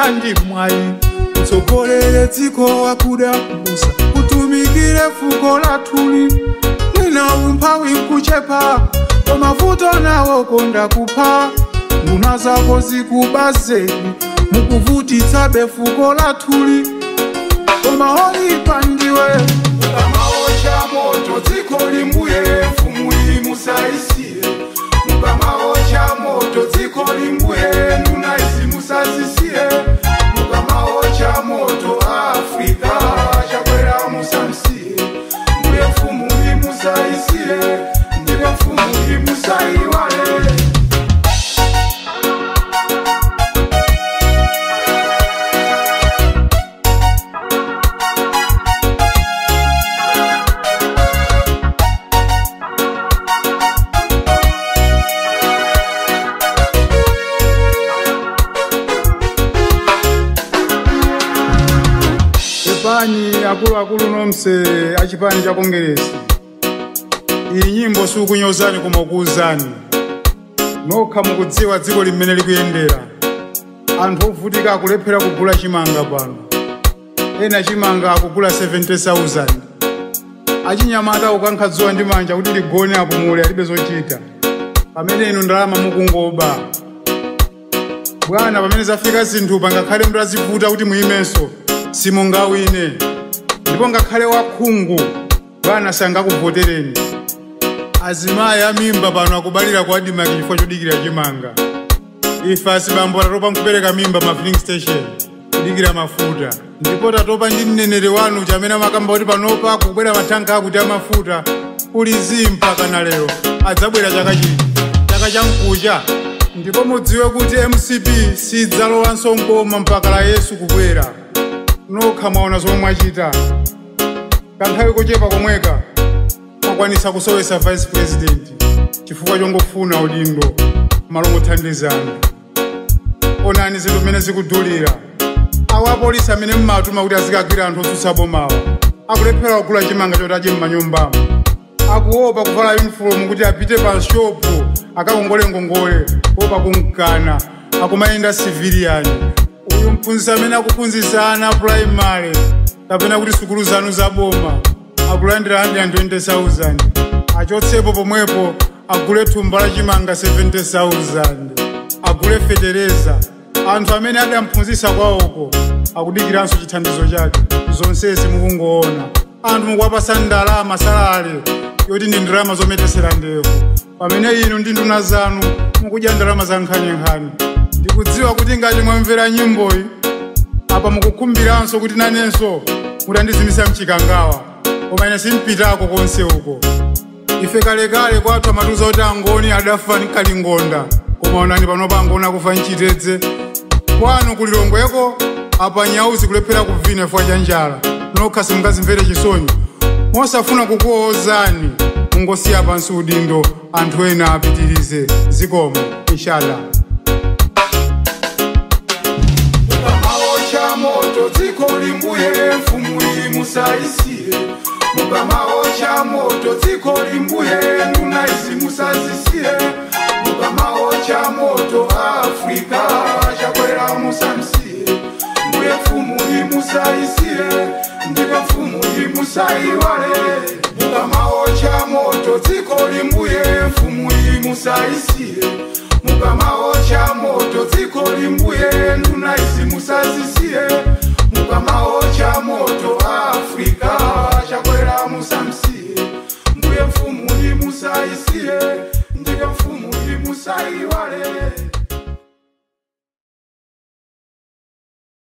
Chakwera ndi mwayi utsogolere dziko wakuda kubusa utumikire fuko lathuli mwina umphawi nkuchepa koma nawo konda kupha nduna zako zikubazeni mukuvutitsabe fuko lathuli koma oyipa ndiwe mukamaocha moto dziko limbuye mfumu iyi musaisiye mukamaocha moto dziko limbuye nduna izi musazisiye mukamaocha moto Afrika Chakwera musamsiye mbuye mfumu iyi musaisiye ndipo mfumu iyi musaiwale. Chipani akuluakulu nomse achipani cha Kongeresi iyi nyimbo sikunyozani koma kukuuzani nokha mukudziwa dziko limene likuyendera anthu ovutika akulephera kugula chimanga pano ena chimanga akugula 70,000 achinyamata akukankha dzuwa ndi manja kuti ligone apumule alibe zochita pamene inu ndalama mukungoba bwana pamene zafika zinthu pangakhale mutazivuta kuti muyimenso simungawine ndipo ngakhale wakhungu bwana sangakuvotereni. Azimayi amimba pano akubalira kwa ADMARC chifukwa chodikira chimanga. Ife asibambo tatopa nkupereka mimba ma filling station kudikira mafuta ndipo tatopa ndi mneneri wanu chamene amakamba kuti panopa kubwera matanka akuti amafuta kuli mpaka na lero adzabwera chaka chino chaka chamkucha. Ndipo mudziwe kuti MCP sidzalowanso mboma mpaka la Yesu kubwera. Nokha mwaona zomwe mwachita kanthawi kochepa komweka mwakwanisa kusowesa vice president chifukwa chongofuna udindo malo mothandizana. Onani zinthu zimene zikudulira awo apolisi amene mmatuma kuti azikagwira anthu otsutsa bomawa akulephera kugula chimanga choti adye m'manyumbamo akuopa kuvala uniform kuti apite pa shopu akakongole ngongole opa kumkana akumayenda civilian. Uyu mphunzitsi amene akuphunzitsa ana primary kapena kuti sukulu zanu zaboma akulandira 120,000 achotsepo pomwepo agule thumba la chimanga 70,000 agule fetereza. Anthu amene adamphunzitsa kwawoko akudikiranso chithandizo chake. Zonsezi mukungoona anthu mukuwapasa ndalama salale yoti ndi ndalama zometesera ndevu pamene inu ndi nduna zanu mukudya ndalama za nkhaninkhani. Ndikudziwa kuti ngati mwamvera nyimboyi apa mukukhumbiranso kuti nanenso mutandizimisa mchikangawa koma ine simpitako konse uko. Ife kalekale kwathu amatiuza kuti angoni adafa nkalingonda koma onani panopa angoni akufa mchitedze. Kwanu kulilongweko apa nyauzi kulephera kuvina chifukwa cha njala nokha simungazimvere chisoni mosafuna kukuwozani mungosiya pansi udindo anthu ena apitirize zikomo inshallah. Mukamaocha moto dziko limbuye mfumu iyi musaisiye mukamaocha moto dziko limbuye nduna izi musazisiye mukamaocha moto Afrika Chakwera musamsiye mbuye mfumu iyi musaisiye ndipo mfumu iyi musaiwale. Mukamaocha moto dziko limbuye mfumu iyi musaisiye mukamaocha moto dziko limbuye nduna